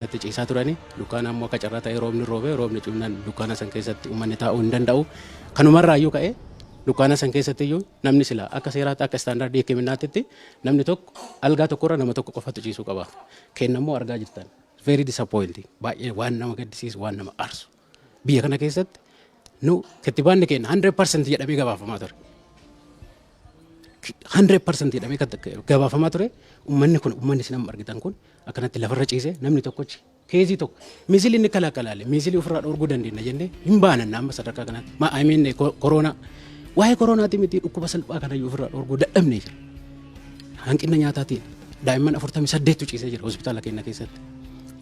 Itti ciisaa turani. Dukkaana ammoo akka carraa ta'ee roobni roobee, roobni cimnaan dukkaana san keessatti uummanni taa'uu hin danda'u. Kanumarraayyuu ka'ee dukkaana san keessatti iyyuu namni sila akka seeraatti, akka istaandaardii hikkiminnaatti, namni tokko algaa tokkorra nama tokko qofatu ciisuu qaba. Kennammoo argaa jirtan. Very disappointing. Baay'ee waan nama gaddisiisu, waan nama aarsu. Biyya kana keessatti nu kittibaanni keenya 100% jedhamee gabaafamaa ture. 100% jedhamee gabaafamaa ture. Uummanni kun, uummanni isin amma argitan kun, akkanatti lafarra ciisee, namni tokkochi case tokko measles inni kalaakalaale, measles ofirraa dhorguu dandeenya jennee hin baananna. Amma sadarkaa kanatti, ma I mean, koronaa, waa'ee koronaati miti, dhukkuba salphaa kanayyuu ofirraa dhorguu dadhabnee jira. Hanqina nyaataatiin daa'imman 48tu ciisee jira hospitaala keenya keessatti.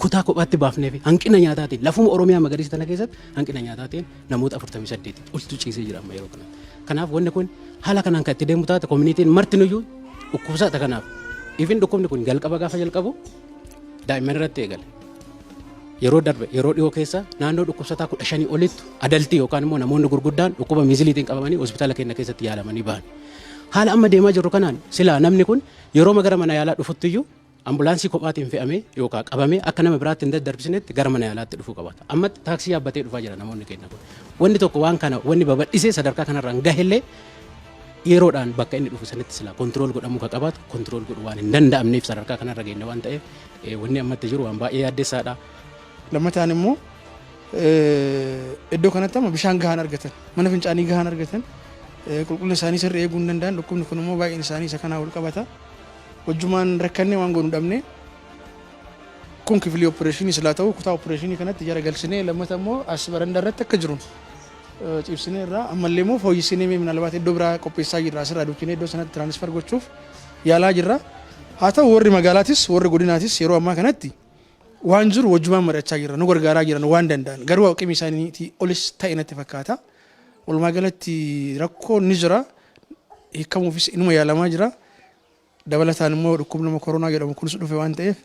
Kutaa kophaatti baafnee fi hanqina nyaataatiin lafuma Oromiyaa magariisa tana keessatti hanqina nyaataatiin namoota 48 oltu ciisee jira amma yeroo kanatti. Kanaaf wanni kun haala kanaan kan itti deemu taate, communityn martinuyyuu dhukkubsaata. Kanaaf ifin dhukkubni kun jalqaba gaafa jalqabu daa'imman irratti eegale. Yeroo darbe, yeroo dhiyoo keessa, naannoo dhukkubsataa 15 olittu adult yookaan immoo namoonni gurguddaan dhukkuba measlesiitiin qabamanii hospitaala keenya keessatti yaalamanii bahan. Haala amma deemaa jirru kanaan silaa namni kun yeroo gara mana yaalaa dhufuttiyyuu ambulaansii kophaatiin fe'amee yookaan qabamee akka nama biraatti hin daddarbisinetti gara mana yaalaatti dhufuu qabaata. Ammatti taaksii yaabbatee dhufaa jira namoonni keenya kun. Wanni tokko waan kana wanni babal'isee sadarkaa kanarraan gahellee yeroodhaan bakka inni dhufu sanitti silaa control godhamuu ka qabaatu control godhu waan hin danda'amneef sadarkaa kanarra geenye waan ta'eef, wanni ammatti jiru waan baay'ee yaaddessaadha. Lammataan immoo iddoo kanatti amma bishaan gahaan argatan, mana fincaanii gahaan argatan, qulqullina isaanii sirrii eeguu hin danda'an. Dhukkubni kun immoo baay'een isaanii isa kanaa wal qabata. Wajjumaan rakkannee waan goonu dhabne. Kun kifilii opereeshinii silaa ta'u, kutaa opereeshinii kanatti jara galchinee, lammata immoo as barandaa irratti akka jiruun ciibsinee irraa, ammallee immoo fooyyessinee mee minaalbaat iddoo biraa qopheessaa jirra. Asirraa duuchinee iddoo sanatti transfer gochuuf yaalaa jirra. Haa ta'u, warri magaalaatis warri godinaatis yeroo ammaa kanatti waan jiru wajjumaan mari'achaa jirra, nu gargaaraa jiran waan danda'an, garuu haqimi isaaniitii olis ta'e natti fakkaata. Walumaa galatti rakkoon ni jira, hiikamuufis inuma yaalamaa jira. Dabalataan immoo dhukkubni nama koronaa jedhamu kunis dhufe waan ta'eef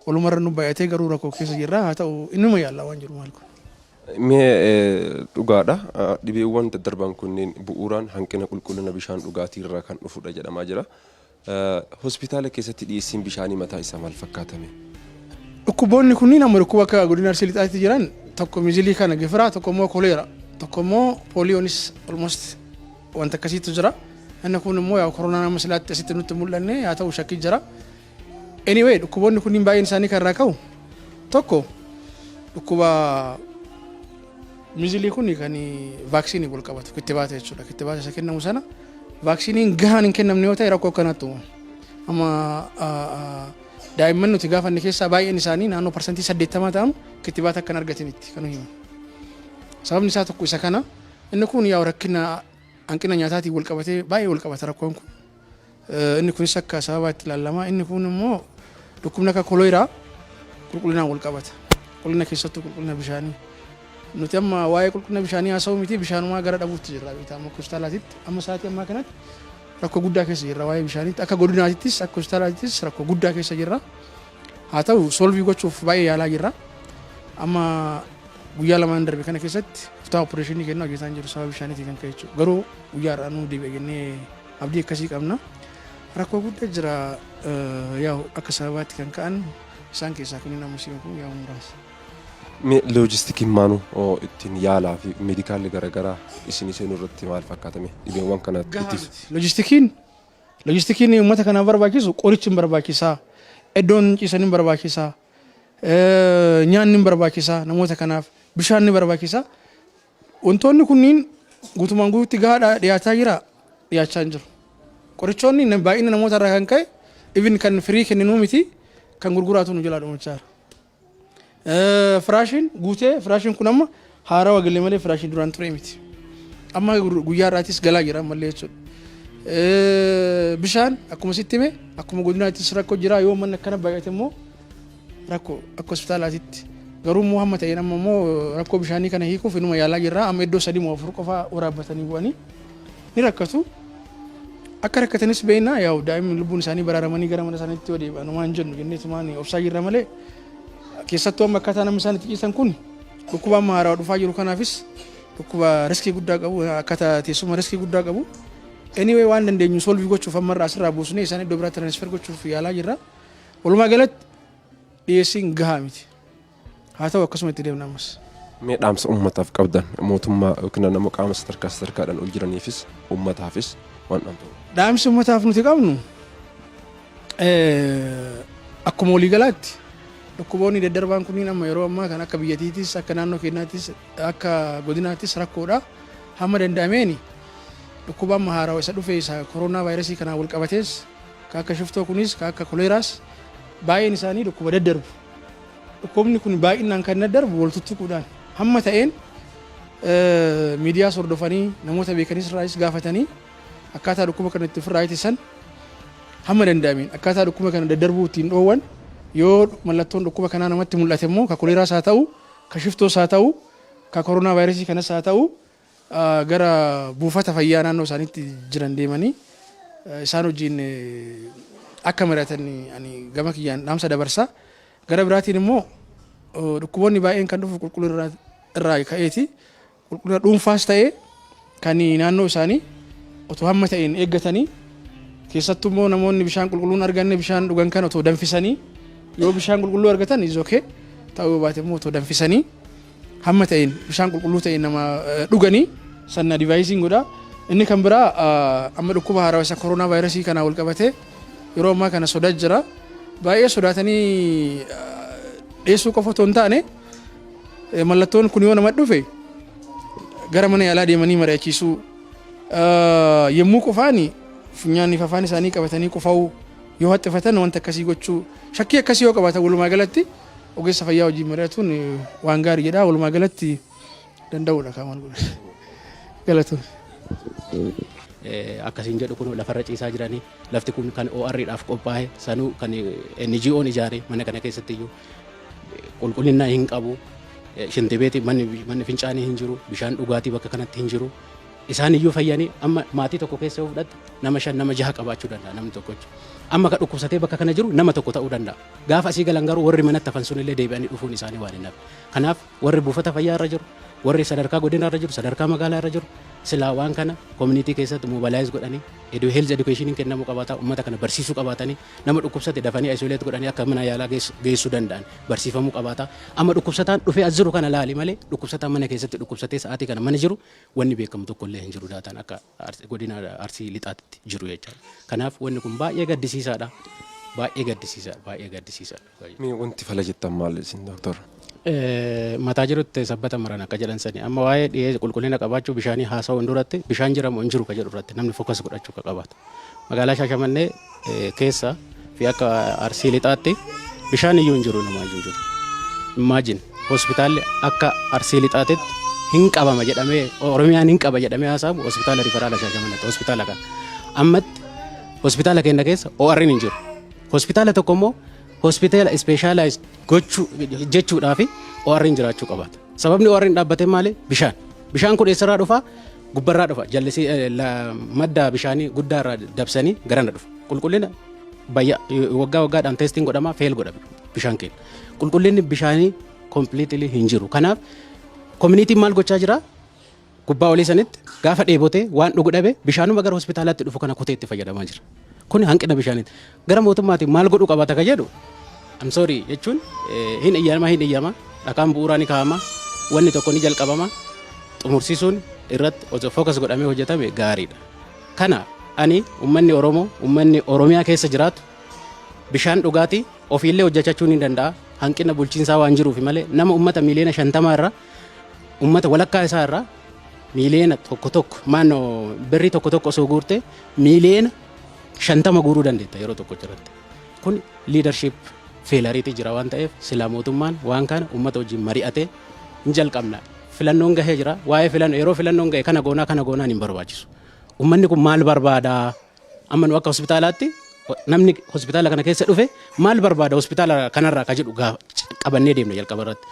walumarra nu baay'atee, garuu rakkoo keessa jirra. Haa ta'u, inuma yaalla waan jiru maal kun. Mee dhugaadha, dhibeewwan daddarban kunneen bu'uuraan hanqina qulqullina bishaan dhugaatii irraa kan dhufudha jedhamaa jira. Hospitaala keessatti dhiyeessiin bishaanii mataa isaa maal fakkaatame? Dhukkuboonni kunniin amma dhukkuba akka godina Arsii Lixaatti jiran, tokko measles kana gifiraa, tokko immoo koleera, tokko immoo pooliyoonis, almost wanta akkasiitu jira. Inni kun immoo yaa koronaan amma silaatti asitti nutti mul'anne, haa ta'u, shakkii jira. Anyway, dhukkuboonni kunniin baay'een isaanii kan irraa ka'u, tokko dhukkuba measles kun kan vaaksiinii wal qabatu, kittibaata jechuudha. Kittibaata isa kennamu sana vaaksiiniin gahaan hin kennamne yoo ta'e rakkoo akkanaatti uumama. Amma daa'imman nuti gaafanne keessaa baay'een isaanii, naannoo 80% ta'an, kittibaata akka hin argatinitti kan himan. Sababni isaa tokko isa kana. Inni kun yaa rakkina hanqina nyaataatiin wal qabatee baay'ee wal qabata rakkoon kun. Inni kunis akka sababaatti ilaalama. Inni kun immoo dhukkubni akka koleeraa qulqullinaan wal qabata. Qulqullina, keessattuu qulqullina bishaanii. Nuti amma waa'ee qulqullina bishaanii haasa'uu miti, bishaanumaa gara dhabuutti jirra beektaa. Amma hospitaalaatitti, amma sa'aatii ammaa kanatti rakkoo guddaa keessa jirra waa'ee bishaaniitti. Akka godinaatittis akka hospitaalaatittis rakkoo guddaa keessa jirra. Haa ta'u, solve gochuuf baay'ee yaalaa jirra. Amma guyyaa lamaan darbe kana keessatti kutaa opereeshinii kennu hojjetaa hin jiru sababa bishaaniitiin kan ka'e jechuudha. Garuu guyyaa har'aa nuu deebi'a jennee abdii akkasii qabna. Rakkoo guddaa jira, yaa'u akka sababaatti kan ka'an isaan keessaa kunniin amma siima kun yaa'u muraasa. Mee loojistikiin maanuu ittiin yaalaa fi meedikaalli garaagaraa isin seenuu irratti maal fakkaatame, dhibeewwan kana Gahaa miti. Loojistikiin uummata kanaaf barbaachisu, qorichi hin barbaachisaa, iddoon ciisan hin barbaachisaa, nyaanni hin barbaachisaa, namoota kanaaf bishaan ni barbaachisaa. Wantoonni kunniin guutumaan guutuutti gahaadha dhiyaataa jira, dhiyaachaa hin jiru. Qorichoonni baay'ina namoota irraa kan ka'e, even kan firii kenninuu miti, kan gurguraatu nu jalaa dhumachaa jira. Firaashiin guutee, firaashiin kun amma haarawa galee malee firaashiin duraan ture miti. Amma guyyaa har'aatis galaa jira ammallee jechuudha. Bishaan akkuma sitti hime, akkuma godinaattis rakkoo jira. Yoo manni akkana baay'ate immoo rakkoo akka hospitaalaatitti. Garuu immoo hamma ta'een amma immoo rakkoo bishaanii kana hiikuuf inuma yaalaa jirra. Amma iddoo sadii moo afur qofa waraabbatanii bu'anii ni rakkatu. Akka rakkatanis beekna. Yaa'u daa'imni lubbuun isaanii baraaramanii gara mana isaaniitti yoo deebi'an waan jennu jenneetumaan obsaa jirra malee, keessattuu amma akkaataa namni isaan itti ciisan kun dhukkuba amma haarawaa dhufaa jiru kanaafis dhukkuba risk guddaa qabu, akkaataa teessuma risk guddaa qabu. Anyway, waan dandeenyu solve gochuuf amma irraa asirraa buusnee isaan iddoo biraatti transfer gochuuf yaalaa jirra. Walumaa galatti dhiyeessiin gahaa miti. Haa ta'u, akkasuma itti deemna ammas. Mee dhaamsa uummataaf qabdan, mootummaa yookiin nama qaama sadarkaa sadarkaadhaan ol jiraniifis uummataafis waan dhaamtu. Dhaamsi uummataaf nuti qabnu, akkuma waliigalaatti dhukkuboonni daddarbaan kunniin amma yeroo ammaa kan akka biyyattiittis, akka naannoo keenyaattis, akka godinaattis rakkoodha. Hamma danda'ameen dhukkuba amma haarawaa isa dhufe, isa koronaa vaayirasii kanaan wal qabatees, ka akka shiftoo kunis, ka akka koleeraas, baay'een isaanii dhukkuba daddarbu. Dhukkubni kun baay'inaan kan daddarbu wal tuttuquudhaan. Hamma ta'een miidiyaas hordofanii, namoota beekanis irraayis gaafatanii, akkaataa dhukkuba kana itti ofirraa ittisan, hamma danda'ameen akkaataa dhukkuba kana daddarbuu ittiin dhoowwan, yoo mallattoon dhukkuba kanaa namatti mul'ate immoo, ka koleeraas haa ta'u, ka shiftoos haa ta'u, ka koronaa vaayirasii kanas haa ta'u, gara buufata fayyaa naannoo isaaniitti jiran deemanii isaan wajjin akka mari'atan ani gama kiyyaan dhaamsa dabarsa. Gara biraatiin immoo dhukkuboonni baay'een kan dhufu qulqullina irraa ka'eeti. Qulqullina dhuunfaas ta'ee kan naannoo isaanii otoo hamma ta'een eeggatanii, keessattuu immoo namoonni bishaan qulqulluun arganne bishaan dhugan kan otoo danfisanii, yoo bishaan qulqulluu argatan is okay, ta'uu baate immoo otoo danfisanii hamma ta'een bishaan qulqulluu ta'een nama dhuganii sanna advise godha. Inni kan biraa amma dhukkuba haarawaa isa koronaa vaayirasii kanaa wal qabatee yeroo ammaa kana sodaa jira. Baay'ee sodaatanii dheessuu qofa otoo hin taane, mallattoon kun yoo nama dhufe gara mana yaalaa deemanii mari'achiisuu, yommuu qufaani funyaaniif afaan isaanii qabatanii qufa'uu, yoo haxxifatan wanta akkasii gochuu, shakkii akkasii yoo qabaatan walumaa galatti ogeessa fayyaa wajjin mari'atuun waan gaarii jedha. Walumaa galatti danda'uudha kaamaan godhe. Galatoon. Akkasiin jedhu kun lafarra ciisaa jiranii, lafti kun kan OR-dhaaf qophaa'e sanuu kan NGO'n ijaare, mana kana keessatti iyyuu qulqullina hin qabu. Shintibeeti, manni fincaanii hin jiru, bishaan dhugaatii bakka kanatti hin jiru. Isaan iyyuu fayyanii amma maatii tokko keessa yoo fudhatte nama shan, nama jaha qabaachuu danda'a namni tokkochi. Amma ka dhukkubsatee bakka kana jiru nama tokko ta'uu danda'a. Gaafa asii galan garuu warri manatti hafan sun illee deebi'anii dhufuun isaanii waan hin hafne. Kanaaf warri buufata fayyaa irra jiru, warri sadarkaa godina irra jiru, sadarkaa magaalaa irra jiru, silaa waan kana community keessatti mobilize godhanii edu health education kennamuu qabaata, uummata kana barsiisuu qabaatanii, nama dhukkubsate dafanii isolate godhanii akka mana yaalaa geessuu danda'an barsiifamuu qabaata. Amma dhukkubsataan dhufee as jiru kana laali malee dhukkubsataan mana keessatti dhukkubsatee sa'aatii kana mana jiru wanni beekamu tokko illee hin jiru, daataan akka godina Arsii Lixaatti jiru jechaadha. Kanaaf wanni kun baay'ee gaddisiisaadha. Baay'ee gaddisiisaadha. Baay'ee gaddisiisaadha. Mee wanti fala jettan maal isin, doktor? Mataa jirutti sabbata maran akka jedhan sani, amma waa'ee dhiyee qulqullina qabaachuu bishaanii haasa'uun duratti bishaan jiramu hin jiru ka jedhu irratti namni focus godhachuu ka qabaatu. Magaalaa Shaashamannee keessa fi akka Arsii Lixaatti bishaan iyyuu hin jiru, namaa iyyuu hin jiru. Imagine, hospitaalli akka Arsii Lixaatitti hin qabama jedhamee, Oromiyaan hin qaba jedhamee haasa'amu hospitaala riferaala Shaashamanneetti, hospitaala kana. Ammatti hospitaala keenya keessa OR'n hin jiru. Hospitaala tokko immoo hospitaala specialize gochuu jechuudhaaf OR'n jiraachuu qabaata. Sababni OR'n dhaabbatee maali? Bishaan. Bishaan kun eessarraa dhufa? Gubbarraa dhufa. Jallisii madda bishaanii guddaarraa dabsanii garana dhufa. Qulqullina bayya waggaa waggaadhaan testiin godhama, fail godha bishaan keenya. Qulqullinni bishaanii completely hin jiru. Kanaaf communityn maal gochaa jira? Gubbaa olii sanitti gaafa dheebotee waan dhugu dhabe bishaanuma gara hospitaalaatti dhufu kana kutee itti fayyadamaa jira. Kun hanqina bishaaniiti. Gara mootummaatiin maal godhuu qabaata ka jedhu, I'm sorry jechuun, hin iyyama, hin iyyama, dhakaan bu'uuraa ni kaa'ama, wanni tokko ni jalqabama, xumursiisuun irratti osoo focus godhamee hojjetame gaariidha. Kana ani uummanni Oromoo, uummanni Oromiyaa keessa jiraatu bishaan dhugaatii ofiillee hojjechachuu ni danda'a. Hanqina bulchiinsaa waan jiruuf malee nama uummata miiliyoona 50 irraa, uummata walakkaa isaa irraa miiliyoona 1 1 maannoo birrii 1 1 osoo guurte miiliyoona 50 guuruu dandeetta yeroo tokko irratti. Kun leadership failureiitu jira waan ta'eef silaa mootummaan waan kana uummata wajjin mari'atee hin jalqabna. Filannoon gahee jira. Waa'ee filannoo yeroo filannoon gahe kana goonaa kana goonaan hin barbaachisu. Uummanni kun maal barbaadaa? Amma nu akka hospitaalaatti namni hospitaala kana keessa dhufe maal barbaada hospitaala kanarraa ka jedhu qabannee deemna jalqaba irratti.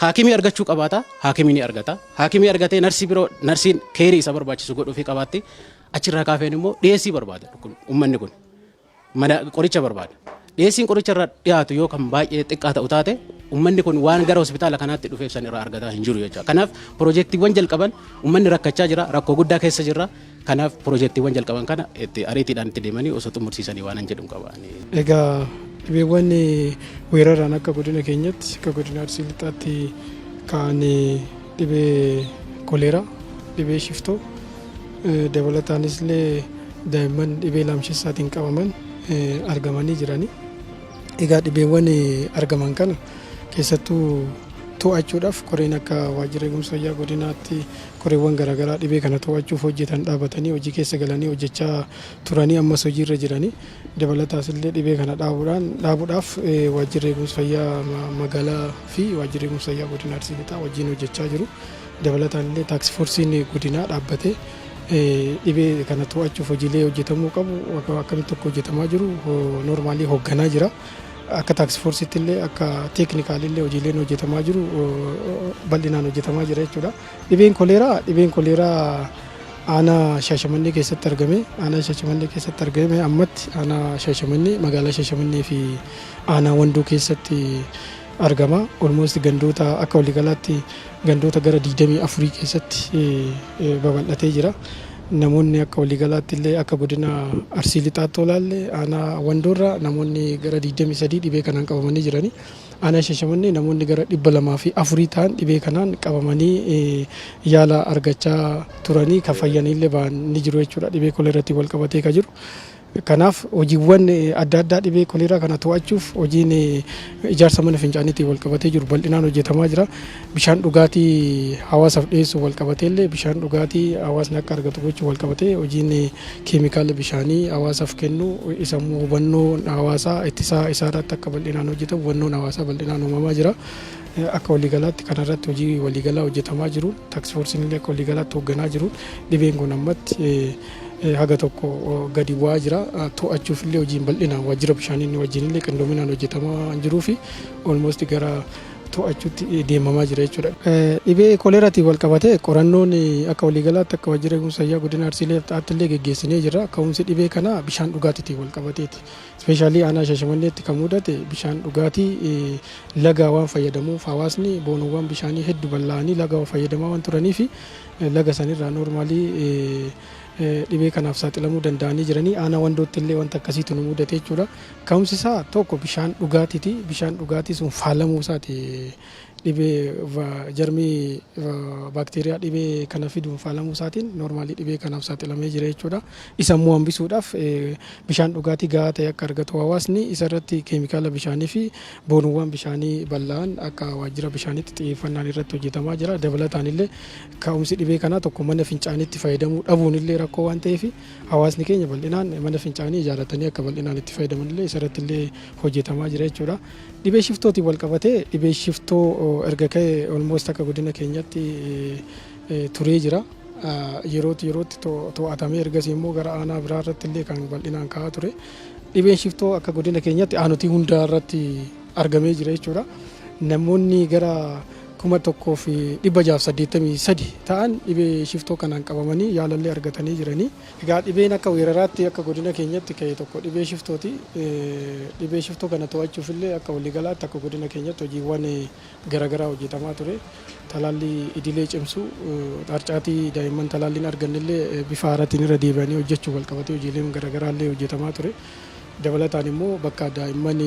Haakimii argachuu qabaata, haakimii ni argata. Haakimii argatee narsii biroo, narsiin care isa barbaachisu godhuufii qabaatti. Achirraa kaafeen immoo dhiyeessii barbaada uummanni kun. Mana qoricha barbaada. Dhiyeessiin qoricha irraa dhiyaatu yoo kan baay'ee xiqqaa ta'u taate, uummanni kun waan gara hospitaala kanaatti dhufeef san irraa argataa hin jiru jechuudha. Kanaaf piroojeektiiwwan jalqaban, uummanni rakkachaa jira, rakkoo guddaa keessa jirra. Kanaaf piroojeektiiwwan jalqaban kana itti ariitiidhaan itti deemanii osoo xumursiisanii waan hin jedhu qaba. Egaa Dhibeewwan weeraraan akka godina keenyatti, akka godina Arsii Lixaatti ka'an dhibee koleeraa, dhibee shiftoo, dabalataanis illee daa'imman dhibee laamshessaatiin qabaman argamanii jirani. Egaa dhibeewwan argaman kana keessattuu to'achuudhaaf koreen akka waajjira eegumsa fayyaa godinaatti koreewwan garaagaraa dhibee kana to'achuuf hojjetan dhaabatanii hojii keessa galanii hojjechaa turanii ammas hojiirra jiranii. Dabalataas illee dhibee kana dhaabuudhaan dhaabuudhaaf waajjirri eegumsa fayyaa magaalaa fi waajjirri eegumsa fayyaa godina Arsii Lixaa wajjin hojjechaa jiru. Dabalataan illee task forceiin godinaa dhaabbatee dhibee kana to'achuuf hojiilee hojjetamuu qabu akkamitti akka hojjetamaa jiru normally hoogganaa jira. Akka task forceitti illee, akka technical illee hojiileen hojjetamaa jiru bal'inaan hojjetamaa jira jechuudha. Dhibeen koleeraa aanaa Shaashamannee keessatti argame. Aanaa Shaashamannee keessatti argame ammatti aanaa Shaashamannee, magaalaa Shaashamannee fi aanaa Wandoo keessatti argama. Almost gandoota akka waliigalaatti gandoota gara 24 keessatti babal'atee jira. Namoonni akka waliigalaatti illee akka godina Arsii Lixaatti olaalle aanaa Wandoorra namoonni gara 23 dhibee kanaan qabamanii jirani. Aanaa Shaashamannee namoonni gara 204 ta'an dhibee kanaan qabamanii yaala argachaa turanii kan fayyanillee ba'an ni jiru jechuudha, dhibee koleeraatti wal qabatee kan jiru. Kanaaf hojiiwwan adda addaa dhibee koleeraa kana to'achuuf hojiin ijaarsa mana fincaaniitiin wal qabatee jiru bal'inaan hojjetamaa jira. Bishaan dhugaatii hawaasaaf dhiyeessuu wal qabatee illee, bishaan dhugaatii hawaasni akka argatu gochuu wal qabatee, hojiin keemikaala bishaanii hawaasaaf kennu isa immoo hubannoon hawaasaa ittisaa isaa irratti akka bal'inaan hojjetamu hubannoon hawaasaa bal'inaan uumamaa jira. Akka waliigalaatti kanarratti hojii waliigalaa hojjetamaa jiru. Task forceiin illee akka waliigalaatti hoogganaa jiru. Dhibeen kun ammatti haga tokko gadi bu'aa jira. To'achuuf illee hojiin bal'inaan waajjira bishaanii wajjin illee qindoominaan hojjetamaa jiruu fi almost gara to'achuutti deemamaa jira jechuudha. Dhibee koleeraatiin wal qabatee qorannoon akka waliigalaatti akka waajjira eegumsa fayyaa godina Arsii Lixaatti illee geggeessinee jirra. Ka'umsi dhibee kanaa bishaan dhugaatiitiin wal qabateeti. Especially aanaa Shaashamanneetti kan mudate bishaan dhugaatii laga waan fayyadamuuf, hawaasni boonoowwan bishaanii hedduu bal'aanii laga fayyadamaa waan turanii fi laga sanirraa normally dhibee kanaaf saaxilamuu danda'anii jiranii. Aanaa Wandootti illee wanta akkasiitu nu mudate jechuudha. Ka'umsi isaa tokko bishaan dhugaatiiti. Bishaan dhugaatii sun faalamuu isaati. Dhibee jarmii baakteeriyaa dhibee kana fiduun faalamuu isaatiin normally dhibee kanaaf saaxilamee jira jechuudha. Isa immoo hambisuudhaaf bishaan dhugaatii gahaa ta'e akka argatu hawaasni, isa irratti keemikaala bishaanii fi boonoowwan bishaanii bal'aan akka waajjira bishaaniitti xiyyeeffannaan irratti hojjetamaa jira. Dabalataan illee ka'umsi dhibee kanaa tokko mana fincaaniitti fayyadamuu dhabuun illee rakkoo waan ta'eef, hawaasni keenya bal'inaan mana fincaanii ijaarratanii akka bal'inaan itti fayyadaman illee isa irratti illee hojjetamaa jira jechuudha. Dhibee shiftootiin wal qabatee, dhibee shiftoo erga ka'e almost akka godina keenyatti turee jira. Yerootti yerootti to'atamee ergasii immoo gara aanaa biraa irratti illee kan bal'inaan ka'aa ture. Dhibeen shiftoo akka godina keenyatti aanotii hundaa irratti argamee jira jechuudha. Namoonni gara 1683 ta'an dhibee shiftoo kanaan qabamanii yaalallee argatanii jiranii. Egaa dhibeen akka weeraraatti akka godina keenyatti ka'e tokko dhibee shiftooti. Dhibee shiftoo kana to'achuuf illee akka waliigalaatti akka godina keenyatti hojiiwwan garaagaraa hojjetamaa ture. Talaallii idilee cimsuu, harcaatii daa'imman talaalliin argannillee bifa haaraatiin irra deebi'anii hojjechuu wal qabatee hojiileen garaagaraa illee hojjetamaa ture. Dabalataan immoo bakka daa'imman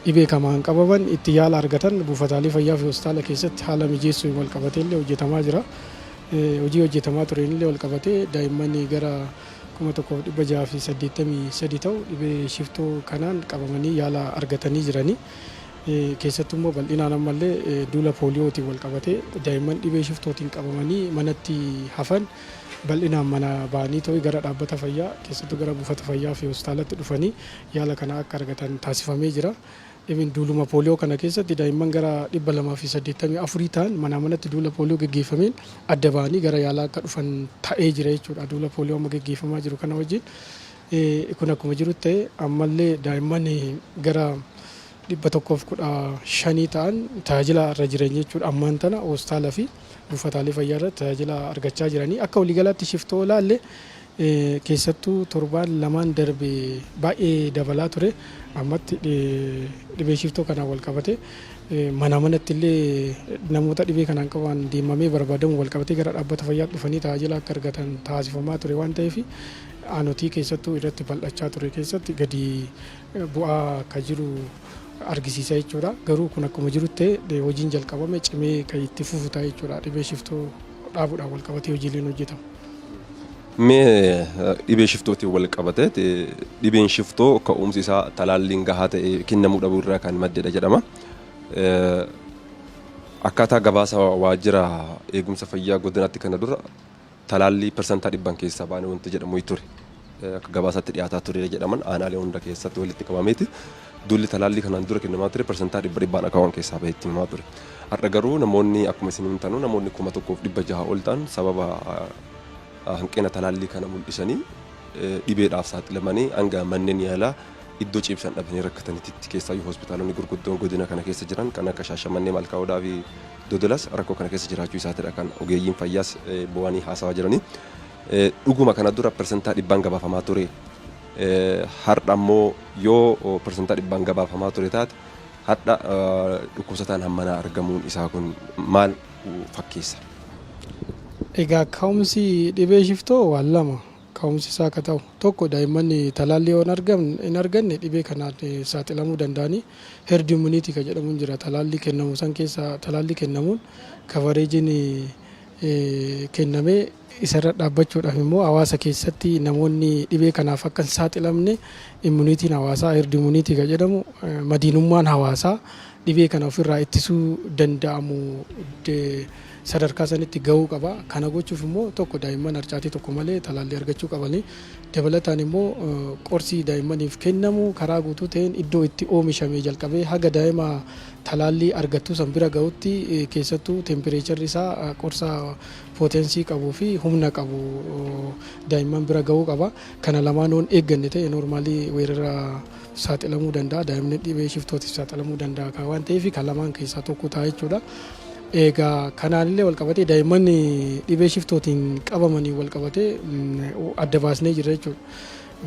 dhibee kamaan qabaman itti yaala argatan buufataalee fayyaa fi hospitaala keessatti haala mijeessuu wal qabatee illee hojjetamaa jira. Hojii hojjetamaa tureen illee wal qabatee daa'imman gara 1683 ta'u dhibee shiftoo kanaan qabamanii yaala argatanii jiranii. Keessattuu immoo bal'inaan ammallee duula pooliyootiin wal qabatee daa'imman dhibee shiftootiin qabamanii manatti hafan bal'inaan mana ba'anii ta'uu gara dhaabbata fayyaa, keessattuu gara buufata fayyaa fi hospitaalatti dhufanii yaala kana akka argatan taasifamee jira. Even duuluma pooliyoo kana keessatti daa'imman gara 284 ta'an manaa manatti duula pooliyoo geggeeffameen adda ba'anii gara yaalaa akka dhufan ta'ee jira jechuudha. Duula pooliyoo amma geggeeffamaa jiru kana wajjin kun akkuma jiru ta'e, ammallee daa'imman gara 115 ta'an tajaajila irra jiran jechuudha. Ammaan tana hospitaala fi buufataalee fayyaa irratti tajaajila argachaa jiranii. Akka waliigalaatti shiftoo ilaalle, keessattuu torbaan lamaan darbe baay'ee dabalaa ture. Ammatti dhibee shiftoo kanaan wal qabate mana manatti illee namoota dhibee kanaan qaban deemamee barbaadamu wal qabatee gara dhaabbata fayyaa dhufanii tajaajila akka argatan taasifamaa ture waan ta'eef Aanotii keessattuu irratti bal'achaa ture keessatti gadi bu'aa akka jiru argisiisa jechuudha. Garuu kun akkuma jirutti ta'e, hojiin jalqabame cimee kan itti fufu ta'a jechuudha. Dhibee shiftoo dhaabuudhaan wal qabatee hojiileen hojjetamu. Mee dhibee shiftootiin wal qabate, dhibeen shiftoo ka'umsi isaa talaalliin gahaa ta'e kennamuu dhabuu irraa kan maddedha jedhama. Akkaataa gabaasa waajjira eegumsa fayyaa godinaatti kana dura talaallii 100% keessaa baane wanti jedhamu ture. Akka gabaasaatti dhiyaataa ture jedhaman aanaalee hunda keessatti walitti qabameeti. Duulli talaallii kanaan dura kennamaa ture 100% akka waan keessaa bahetti himamaa ture. Har'a garuu namoonni, akkuma isin himtanu, namoonni 1600 ol ta'an sababa hanqina talaallii kana mul'isanii dhibeedhaaf saaxilamanii hanga manneen yaalaa iddoo ciibsan dhabanii rakkatanitti, keessaayyuu hospitaalonni gurguddoon godina kana keessa jiran kan akka Shaashamannee, Malkaa Odaa fi Dodolas rakkoo kana keessa jiraachuu isaatidha kan ogeeyyiin fayyaas bu'anii haasawaa jiranii. Dhuguma kana dura 100% gabaafamaa ture. Har'a ammoo yoo 100% gabaafamaa ture taate, har'a dhukkubsataan hammanaa argamuun isaa kun maal fakkeessa? Egaa, ka'umsi dhibee shiftoo waan lama. Ka'umsi isaa akka ta'u, tokko, daa'imman talaallii yoo hin arganne dhibee kanaan saaxilamuu danda'anii, herd immunity kan jedhamu jira. Talaallii kennamu san keessa talaallii kennamuun coverageiin kennamee isarra dhaabbachuudhaaf immoo hawaasa keessatti namoonni dhibee kanaaf akka hin saaxilamne immunityn hawaasaa, herd immunity kan jedhamu, madiinummaan hawaasaa dhibee kana ofirraa ittisuu danda'amu sadarkaa sanitti gahuu qaba. Kana gochuuf immoo, tokko, daa'imman harcaatii tokko malee talaallii argachuu qabanii, dabalataan immoo qorsi daa'immaniif kennamu karaa guutuu ta'een iddoo itti oomishamee jalqabee haga daa'ima talaallii argattuu san bira gahutti, keessattuu temperatureri isaa qorsa potency qabuu fi humna qabu daa'imman bira gahuu qaba. Kana lamaan yoon eegganne ta'e, normally weerara saaxilamuu danda'a. Daa'imni dhibee shiftootiif saaxilamuu danda'a waan ta'eef, kan lamaan keessaa tokko ta'a jechuudha. Egaa, kanaanillee wal qabatee daa'imman dhibee shiftootiin qabamanii wal qabatee adda baasnee jirra jechuudha.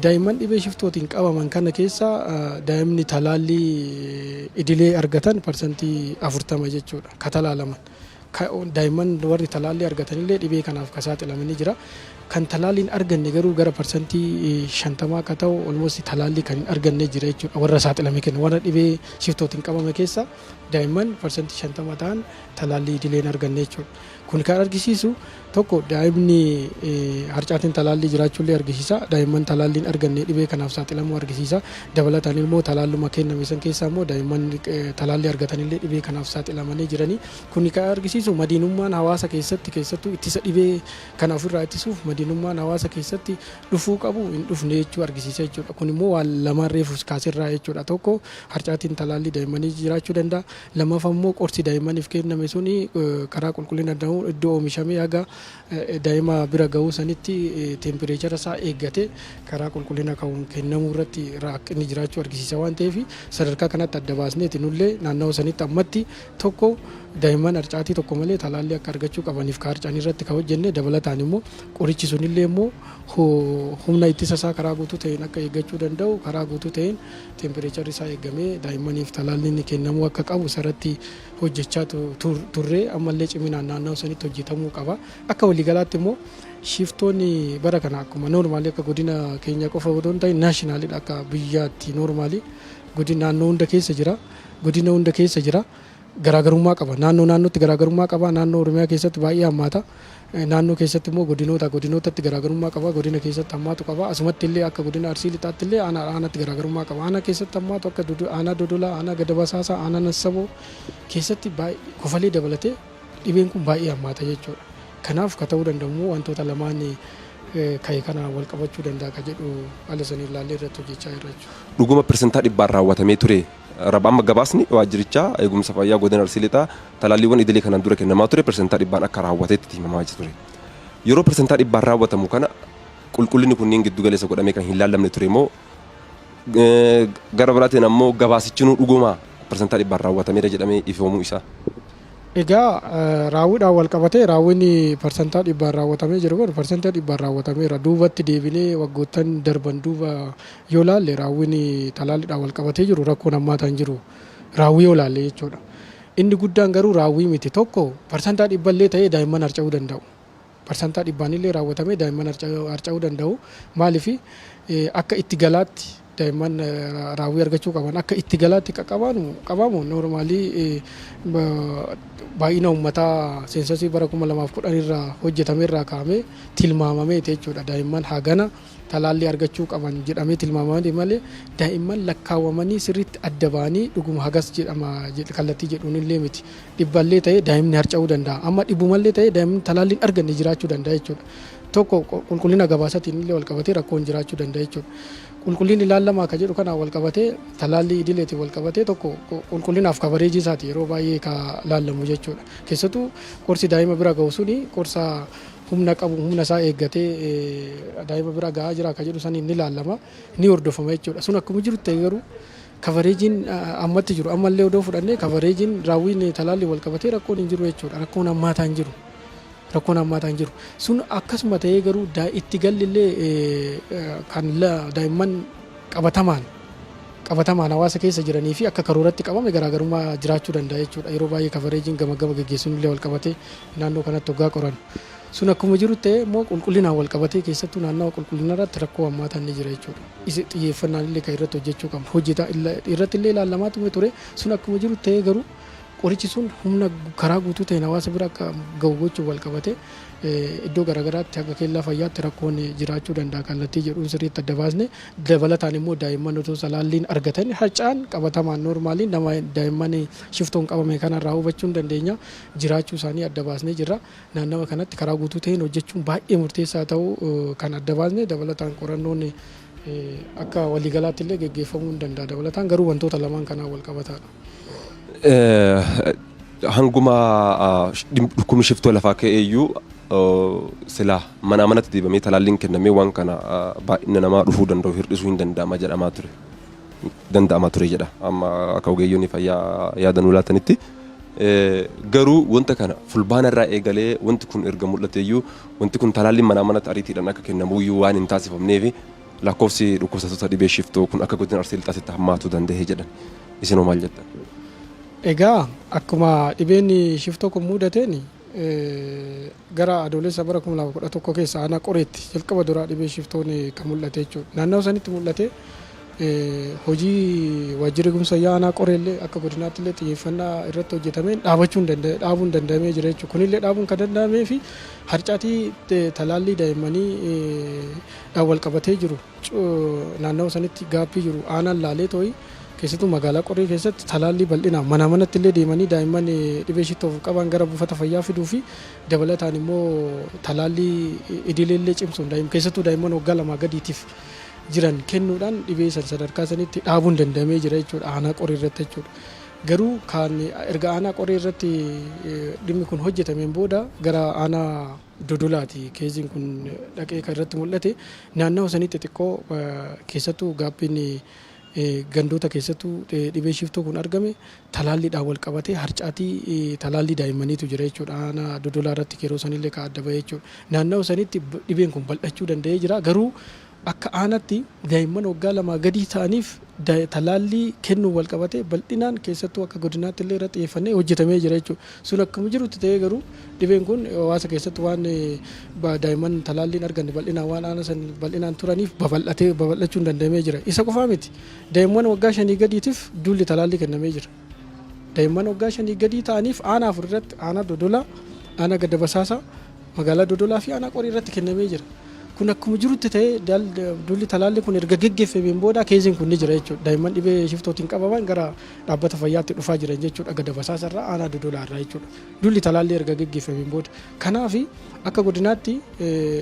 Daa'imman dhibee shiftootiin qabaman kana keessa daa'imni talaallii idilee argatan 40% jechuudha, ka talaalaman. Daa'imman warri talaallii argatanillee dhibee kanaaf ka saaxilamanii jira. Kan talaallii hin arganne garuu gara 50% akka ta'u, almost talaallii kan hin arganne jira jechuudha. Warra saaxilame kenna. Warra dhibee shiftootiin qabame keessa daa'imman 50% ta'an talaallii idilee hin arganne jechuudha. Kun kan argisiisu, tokko, daa'imni harcaatiin talaallii jiraachuullee argisiisa. Daa'imman talaallii hin arganne dhibee kanaaf saaxilamuu argisiisa. Dabalataan immoo talaalluma kenname san keessaa immoo daa'imman talaallii argatanillee dhibee kanaaf saaxilamanii jiranii. Kun kan argisiisu madiinummaan hawaasa keessatti, keessattuu ittisa dhibee kana ofirraa ittisuuf madiinummaan hawaasa keessatti dhufuu qabu hin dhufne jechuu argisiisa jechuudha. Kun immoo waan lamaan reefu kaasirraa jechuudha. Tokko, harcaatiin talaallii daa'immanii jiraachuu danda'a. Lammaffaa immoo qorsi daa'immaniif kenname suni karaa qulqullina danda'u iddoo oomishamee haga daa'ima bira gahuu sanitti temperature isaa eeggate karaa qulqullina qabuun kennamuu irratti rakkinni jiraachuu argisiisa waan ta'eef, sadarkaa kanatti adda baasneeti nullee naannawaa sanitti ammatti, tokko, daa'imman harcaatii tokko malee talaallii akka argachuu qabaniif ka harcaan irratti ka hojjenne, dabalataan immoo qorichi sunillee immoo humna ittisa isaa karaa guutuu ta'een akka eeggachuu danda'u, karaa guutuu ta'een temperatureri isaa eegamee daa'immaniif talaalliin kennamuu akka qabu isarratti hojjechaa turre, ammallee ciminaan naannawaa sanitti hojjetamuu qaba. Akka waliigalaatti immoo shiftoonni bara kana akkuma normally akka godina keenya qofa otoo hin ta'in nationalidha, akka biyyaatti normally godina naannoo hunda keessa jira, godina hunda keessa jira. Garaagarummaa qaba, naannoo naannootti garaagarummaa qaba. Naannoo Oromiyaa keessatti baay'ee hammaata. Naannoo keessatti immoo godinoota godinootatti garaagarummaa qaba. Godina keessatti hammaatu qaba. Asumatti illee akka godina Arsii Lixaatti illee aanaa aanaatti garaagarummaa qaba. Aanaa keessatti hammaatu akka aanaa Dodolaa, aanaa Gadabasaasaa, aanaa Nassaboo keessatti Kofalee dabalatee dhibeen kun baay'ee hammaata jechuudha. Kanaaf ka ta'uu danda'u wantoota lamaan ka'e kana wal qabachuu danda'a ka jedhu haala sanii ilaallee irratti hojjechaa jirra jechuudha. Dhuguma 100% raawwatamee ture. Raba amma gabaasni waajjirichaa eegumsa fayyaa godina Arsii Lixaa talaalliiwwan idilee kanaan dura kennamaa ture 100% akka raawwatetti himamaa ture. Yeroo 100% raawwatamu kana qulqullinni kunniin giddu galeessa godhamee kan hin laallamne ture moo, gara biraatiin ammoo gabaasichinuu dhuguma 100% raawwatameera jedhamee ifoomuu isaa? Egaa, raawwiidhaan wal qabatee raawwiin 100% raawwatamee jiru kun 100% raawwatameera. Duubatti deebinee waggoottan darban duuba yoo laalle, raawwiin talaalliidhaan wal qabatee jiru rakkoon hammaataan jiru, raawwii yoo laalle jechuudha. Inni guddaan garuu raawwii miti. Tokko, 100% illee ta'ee daa'imman harca'uu danda'u. 100% illee raawwatamee daa'imman harca'uu danda'u. Maaliif akka itti galaatti daa'imman raawwii argachuu qaban akka itti galaatti qabamu normally baay'ina uummataa censusii bara 2010 irraa hojjetame irraa kaa'amee tilmaamameeti jechuudha. Daa'imman hagana talaallii argachuu qaban jedhamee tilmaamamee malee daa'imman lakkaawwamanii sirriitti adda ba'anii dhuguma hagas jedhama kallattii jedhuun illee miti. Dhibballee ta'ee daa'imni harca'uu danda'a. Amma dhibbumallee ta'ee daa'imni talaalliin arganne jiraachuu danda'a jechuudha. Tokko qulqullina gabaasaatiin illee wal qabatee rakkoon jiraachuu danda'a jechuudha. Qulqullinni ilaalamaa akka jedhu kanaan wal qabatee, talaallii idileetiin wal qabatee, tokko qulqullinaaf coverageii isaati yeroo baay'ee ka laallamu jechuudha. Keessattuu qorsi daa'ima bira ga'u suni qorsa humna qabu, humna isaa eeggatee daa'ima bira ga'aa jira akka jedhu saniin ni laallama, ni hordofama jechuudha. Sun akkuma jiru ta'e garuu coverageiin ammatti jiru, ammallee odoo fudhannee, coverageiin raawwiin talaallii wal qabatee rakkoon hin jiru jechuudha. Rakkoon hammaataa hin jiru. Rakkoon hammaataa hin jiru. Sun akkasuma ta'ee garuu itti gallillee kan daa'imman qabatamaan hawaasa keessa jiranii fi akka karooratti qabame garaagarummaa jiraachuu danda'a jechuudha. Yeroo baay'ee coverageiin gama gama geggeessuun illee wal qabatee naannoo kanatti hoggaa qoran. Sun akkuma jiru ta'e immoo qulqullinaan wal qabatee keessattuu naannawa qulqullina irratti rakkoo hammaataan ni jira jechuudha. Isi xiyyeeffannaan illee kan irratti hojjechuu qabnu. Hojjeta irratti illee ilaalamaa ture. Sun akkuma jiru ta'e garuu qorichi sun humna karaa guutuu ta'een hawaasa bira akka gahu gochuun wal qabate iddoo garaagaraatti akka kellaa fayyaatti rakkoon jiraachuu danda'a kallattii jedhuun sirriitti adda baasne. Dabalataan immoo daa'imman otoo talaalliin argatan harcaan qabatamaan normaliin nama daa'imman shiftoon qabame kanarraa hubachuu hin dandeenya, jiraachuu isaanii adda baasnee jirra. Naannawa kanatti karaa guutuu ta'een hojjechuun baay'ee murteessaa ta'uu kan adda baasne. Dabalataan qorannoon akka waliigalaatti illee geggeeffamuu hin danda'a. Dabalataan garuu wantoota lamaan kanaan wal qabataadha. Hanguma dhukkubni shiftoo lafaa ka'eeyyuu silaa manaa manatti deebamee talaalliin kennamee waan kana baay'ina namaa dhufuu danda'u hir'isuu hin danda'ama jedhamaa ture. Danda'ama ture jedha amma akka ogeeyyoonni fayyaa yaadanuu laatanitti. Garuu wanta kana fulbaana irraa eegalee wanti kun erga mul'ateeyyuu, wanti kun talaalliin manaa manatti ariitiidhaan akka kennamuyyuu waan hin taasifamneef lakkoofsi dhukkubsattoota dhibee shiftoo kun akka godina Arsii Lixaatitti hammaatuu danda'e jedhan. Isinoo maal jettan? Egaa akkuma dhibeen shiftoo kun mudateen gara Adoolessa bara 2011 keessa aanaa Qoreetti jalqaba duraa dhibee shiftoon kan mul'ate jechuudha. Naannoo sanitti mul'ate hojii waajjirri eegumsa fayyaa aanaa Qoreellee akka godinaatti illee xiyyeeffannaa irratti hojjetameen dhaabachuu dhaabuun danda'amee jira jechuudha. Kunillee dhaabuun kan danda'amee fi harcaatii talaallii daa'immanii wal qabatee jiru naannoo sanitti gapii jiru aanaan laalee too'i keessattuu magaalaa Qoree keessatti talaallii bal'inaan manaa manatti illee deemanii daa'imman dhibee shiftoof qaban gara buufata fayyaa fiduu fi dabalataan immoo talaallii idilee illee cimsuun keessattuu daa'imman waggaa 2 gadiitiif jiran kennuudhaan dhibee san sadarkaa sanitti dhaabuun danda'amee jira jechuudha aanaa Qoree irratti jechuudha. Garuu kan erga aanaa Qoree irratti dhimmi kun hojjetameen booda gara aanaa Dodolaati caseiin kun dhaqee kan irratti mul'ate. Naannawa sanitti xiqqoo keessattuu gapiin gandoota keessattuu dhibee shiftoo kun argame talaalliidhaan wal qabatee harcaatii talaallii daa'immaniitu jira jechuudha. Aanaa Dodolaa irratti yeroo sanillee kan adda bahee jechuudha. Naannawa sanitti dhibeen kun bal'achuu danda'ee jira. Garuu akka aanaatti daa'imman waggaa 2 gadii ta'aniif talaallii kennuun wal qabatee bal'inaan keessattuu akka godinaatti illee irratti xiyyeeffannee hojjetamee jira jechuudha. Sun akkuma jirutti ta'ee garuu dhibeen kun hawaasa keessatti waan daa'imman talaalliin arganne bal'inaan waan aanaa san bal'inaan turaniif babal'atee babal'achuun danda'amee jira. Isa qofaa miti. Daa'imman waggaa 5 gadiitiif duulli talaallii kennamee jira. Daa'imman waggaa 5 gadii ta'aniif aanaa afur irratti, aanaa Dodolaa, aanaa Gadda Basaasaa, magaalaa Dodolaa fi aanaa Qorii irratti kennamee jira. Kun akkuma jirutti ta'ee duulli talaallii kun erga geggeeffameen booda caseiin kun ni jira jechuudha. Daa'imman dhibee shiftootiin qabaman gara dhaabbata fayyaatti dhufaa jiran jechuudha. Gadda Basaasa irraa, aanaa Dodolaa irraa jechuudha. Duulli talaallii erga geggeeffameen booda. Kanaaf akka godinaatti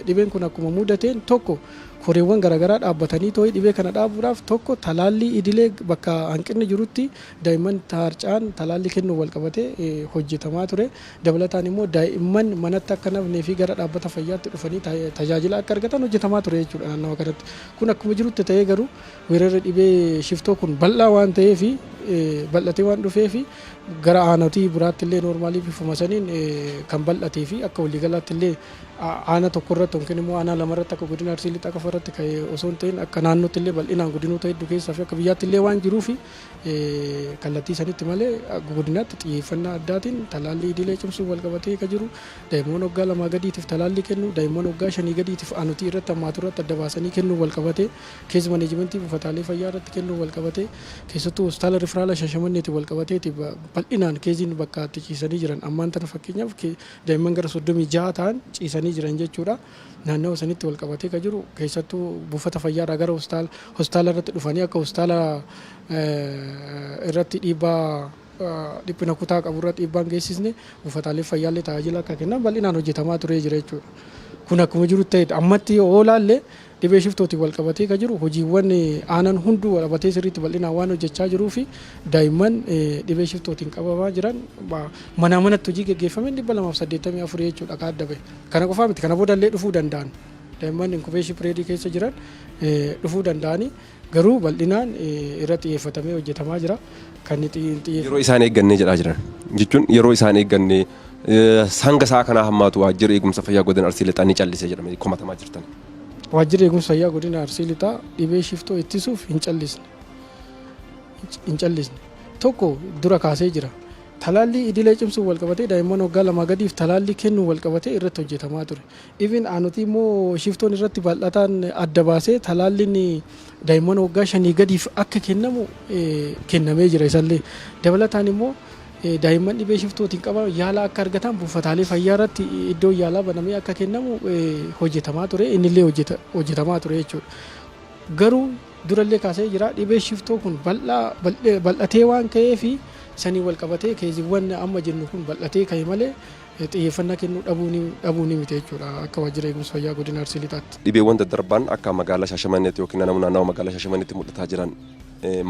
dhibeen kun akkuma mudateen tokko koreewwan garaagaraa dhaabbatanii too'ii dhibee kana dhaabuudhaaf tokko talaallii idilee bakka hanqinni jirutti daa'imman harca'an talaallii kennuun wal qabatee hojjetamaa ture. Dabalataan immoo daa'imman manatti akka nafnee fi gara dhaabbata fayyaatti dhufanii tajaajila akka argatan hojjetamaa ture jechuudha naannawa kanatti. Kun akkuma jirutti ta'ee garuu weerarri dhibee shiftoo kun bal'aa waan ta'eef bal'atee waan dhufee fi gara aanotii biraatti illee normally bifuma saniin kan bal'atee fi akka waliigalaatti illee aana tokko irratti yookiin immoo aanaa lama irratti akka godina Arsii Lixaa qofa irratti ka'ee osoo hin ta'in akka naannootti illee bal'inaan godinoota hedduu keessaa fi akka biyyaatti illee waan jiruu fi kallattii sanitti malee godinaatti xiyyeeffannaa addaatiin talaallii idilee cimsuu wal qabatee kan jiru, daa'imman waggaa 2 gadiitiif talaallii kennu, daa'imman waggaa 5 gadiitiif aanotii irratti hammaatu irratti adda baasanii kennuu wal qabatee, case managementii buufataalee fayyaa irratti kennuu wal qabatee, keessattuu hospitaala referral Shaashamanneetiin wal qabateeti bal'inaan caseiin bakka itti ciisanii jiran. Ammaan tana fakkeenyaaf daa'imman gara 36 ta'an ciisanii jiran jechuudha. Naannawa sanitti wal qabatee kan jiru, keessattuu buufata fayyaarraa gara hospitaala irratti dhufanii akka hospitaala irratti dhiibbaa dhiphina kutaa qabu irratti dhiibbaan geessisne, buufataalee fayyaallee tajaajila akka kennan bal'inaan hojjetamaa turee jira jechuudha. Kun akkuma jiru ta'edha. Ammatti yoo ilaalle dhibee shiftootiin wal qabatee kan jiru hojiiwwan aanan hunduu wal qabatee sirriitti bal'inaan waan hojjechaa jiruu fi daa'imman dhibee shiftootiin qabamaa jiran manaa manatti hojii geggeeffameen 284 jechuudha kan adda bahe. Kana qofaa miti, kana boodallee dhufuu danda'an. Daa'imman incubation period keessa jiran dhufuu danda'anii, garuu bal'inaan irratti xiyyeeffatamee hojjetamaa jira. Kan Yeroo isaan eeggannee jedhaa jiran jechuun, yeroo isaan eeggannee hanga isaa kanaa hammaatu waajjirri eegumsa fayyaa godina Arsii Lixaa ni callise jedhamee komatamaa jirtan. Waajjirri eegumsa fayyaa godina Arsii Lixaa dhibee shiftoo ittisuuf hin callisne. Hin callisne. Tokko dura kaasee jira. Talaallii idilee cimsuun wal qabatee daa'imman waggaa 2 gadiif talaallii kennuun wal qabatee irratti hojjetamaa ture. Even aanutii immoo shiftoon irratti bal'ataan adda baasee talaalliin daa'imman waggaa 5 gadiif akka kennamu kennamee jira isallee. Dabalataan immoo daa'imman dhibee shiftootiin qabaman yaala akka argatan buufataalee fayyaa irratti iddoo yaalaa banamee akka kennamu hojjetamaa ture, innillee hojjetamaa ture jechuudha. Garuu durallee kaasee jira, dhibee shiftoo kun bal'atee waan ka'eefi sanii wal qabatee caseiiwwan amma jennu kun bal'atee ka'e malee xiyyeeffannaa kennuu dhabuu ni miti jechuudha akka waajjira eegumsa fayyaa godina Arsii Lixaatti. Dhibeewwan daddarbaan akka magaalaa Shaashamanneetti yookiin naannoo magaalaa Shaashamanneetti mul'ataa jiran